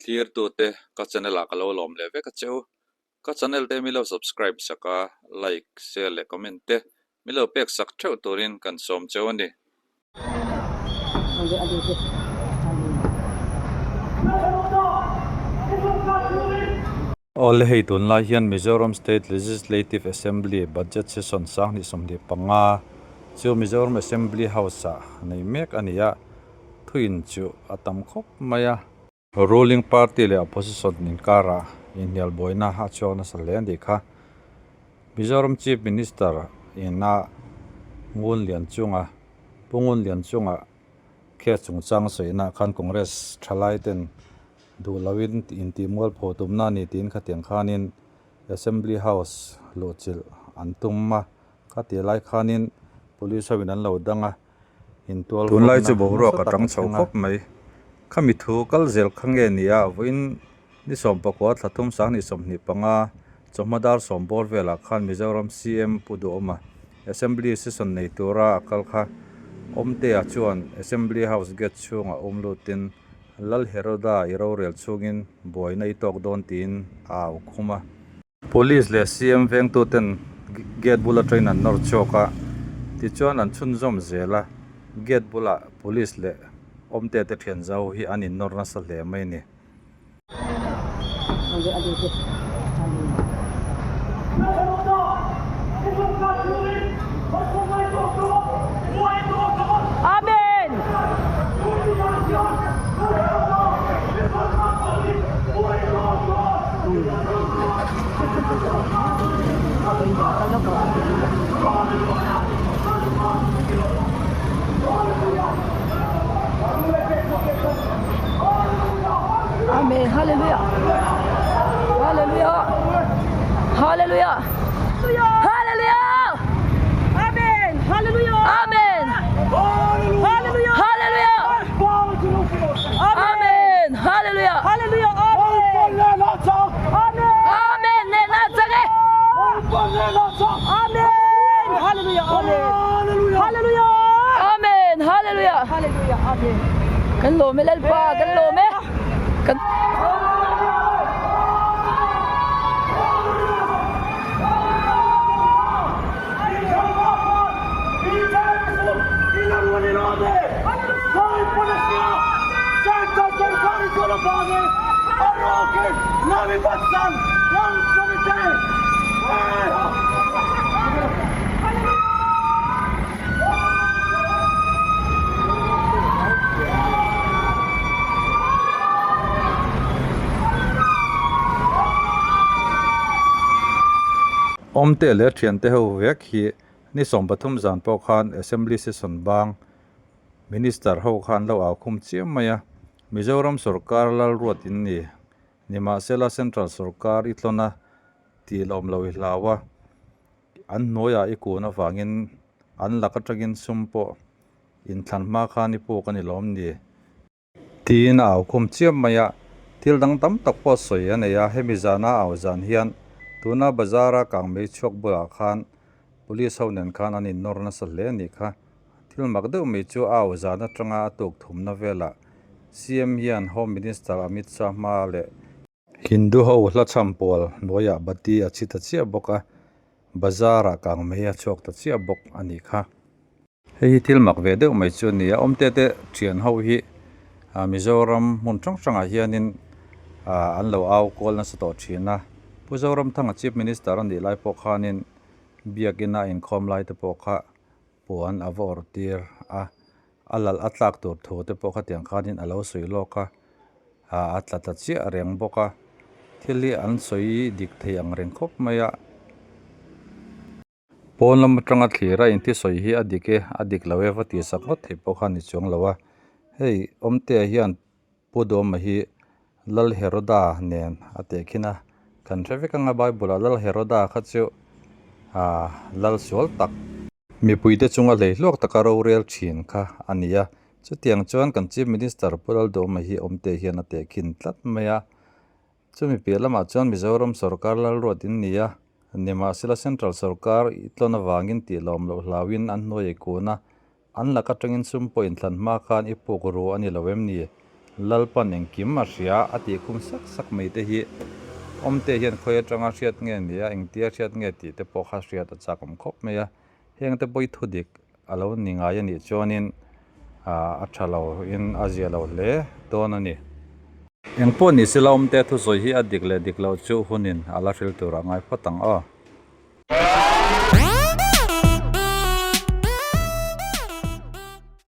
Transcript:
Thlirtute ka channel ah ka lo lawm leh vek a che u. Ka channel te mi lo subscribe sak a, like, share leh comment te mi lo pek sak theuh turin kan sawm cheu a ni. Awle hei tunlai hian Mizoram State Legislative Assembly Budget Session 2025 chu Mizoram Assembly House ah nei mek a ni a, thuin chu a tam khawp mai a. Ruling Party leh Opposition inkarah inhnial buaina a chhuak nasa hle a nih kha. Mizoram Chief Minister ina Ngun Lian chunga Pu Ngun Lian chunga case chungchang sawina khan Congress thalai ten duh loin intih mualpho tumna a ni tiin khatiang khanin Assembly House luhchilh an tum a, khatih lai khanin Police hoin an lo dang a. Tunlai chu boruak a tang chho khawp mai. Khami thu kal zel kha nge ni a, vawiin ni 14 thla thum 2025 chawhma dar sawm bawr velah khan Mizoram CM Pu Duhawma Assembly session nei tura a kal kha Awmtea chuan Assembly House gate chhungah awm lutin Lal Heroda i rorel chhungin buaina i tawk dawn tiin a au khum a. Police leh CM vengtuten gate bula train an nawr chhuak a, tichuan an chhunzawm zel a, gate bulah police leh awmte te thian zau hi an innawr nasa hle mai a ni. Amen. Amen. Hallelujah. Hallelujah. Hallelujah. Hallelujah. Amen. Hallelujah. Amen. Hallelujah. Hallelujah. Amen. Hallelujah. Hallelujah. Amen. Ne na chang e. Amen. Hallelujah. Amen. Hallelujah. Amen. Hallelujah. Hallelujah. Amen. Kan lawm e Lalpa, kan lawm e. Kan Awmte leh thiante ho vek hi ni 13 zan pawh khan Assembly session bang Minister ho khan lo au khum chiam mai a, Mizoram sorkar lalruat in ni. Nimahsela Central sorkar i tlawn a tih lawm lo i hlau a, an hnuaiah i kun avangin an lak atangin sum pawh inthlan hma khan i puk a ni lawm ni? Tiin a au khum chiam mai a, thil dang tam tak pawh sawi a nei a, hemi zana a au zan hian tuna bazara kangmei chhuak bulah khan Police ho nen khan an innawr nasa hle a nih kha. Thil mak deuh mai chu a au zan atanga a tuk thumna velah CM hian Home Minister Amit Shah hma leh Hindu ho hla chham pawl hnuaiah bati a chhi ta chiah bawk a, bazar ah kang mai a chhuak ta chiah bawk a nih kha. Hei hi thil mak ve deuh mai chu a ni a, awmte te thian ho hi Mizoram hmun hrang hrangah hianin an lo au kual nasa tawh thin a, Pu Zoramthanga Chief Minister a nih lai pawh khanin biakina inkhawm lai te pawh kha puan a va awrh tir a, a lalh a tlak tur thu te pawh khatiang khanin a lo sawi lawk a, ah a tla ta chiah reng bawk a, thil hi an sawi dik thei ang reng khawp mai a. Pawn lam atanga thlir a inti sawi hi a dik e, a dik lo e va tih sak ngawt thei pawh kha a ni chuang lo a, hei Awmtea hian Pu Dawma hi Lal Heroda nen a tehkhin a, kan hre vek anga Bible ah Lal Heroda kha chu ah lal sual tak, mipuite chunga hleihluak taka rorel thin kha a ni a, chutiang chuan kan Chief Minister Pu Lal Dawma hi Awmte hian a tehkhin tlat mai a, chumi piah lamah chuan Mizoram sorkar lalruat in ni a, nimahsela Central sorkar i tlawn avangin tih lawm loh hlauhin an hnuai ei kun a, An lak atangin sum pawh inthlan hma khan i puk ru a ni lo em ni? Lalpan engkim a hria a tih khum sak sak mai te hi Awmte hian khawi atanga hriat nge ni a, engtia hriat nge tih te pawh kha hriat a chak awm khawp mai a. Heng te pawh hi thudik a lo ni ngai a nih chuanin a tha lo in a zia lo hle dawn a ni. Engpawh ni sela Awmte thusawi hi a dik leh dik loh chu hunin a la hril tur a ngai phawt ang aw.